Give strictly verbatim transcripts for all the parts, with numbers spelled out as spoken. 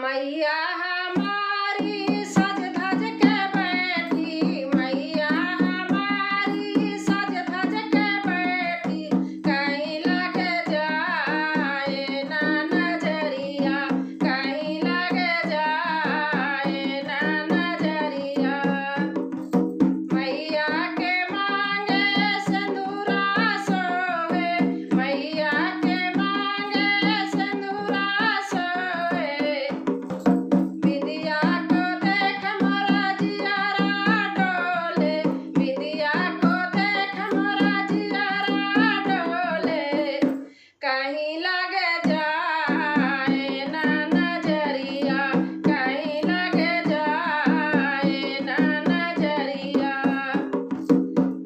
मैया हमारी सज धज के बैठी, मैया हमारी सज धज के बैठी, कहीं लग जाए ना नजरिया, कहीं लग जाए ना नजरिया। मैया के मांगे सिंदूरा सोहे, मैया के मांगे सिंदूरा सोहे। बिंदिया को देख मोरा जियारा डोले, बिंदिया को देख मोरा जियारा डोले। कहीं लग जाए ना नजरिया, कहीं लग जाए ना नजरिया।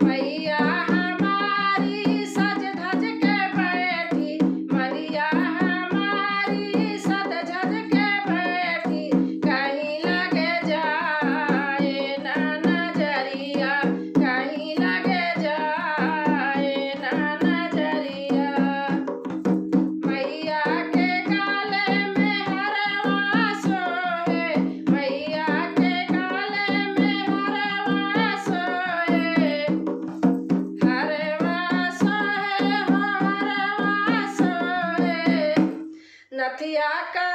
मैया हमारी सज धज के बैठी, मैया हमारी सज धज के बैठी, कहीं लग जाए ना नजरिया, कहीं लग जाए ना नजरिया। मैया के गले में हरवा सोहे, मैया के गले में हरवा सोहे, हरवा सोहे हो, हरवा सोहे। नथिया का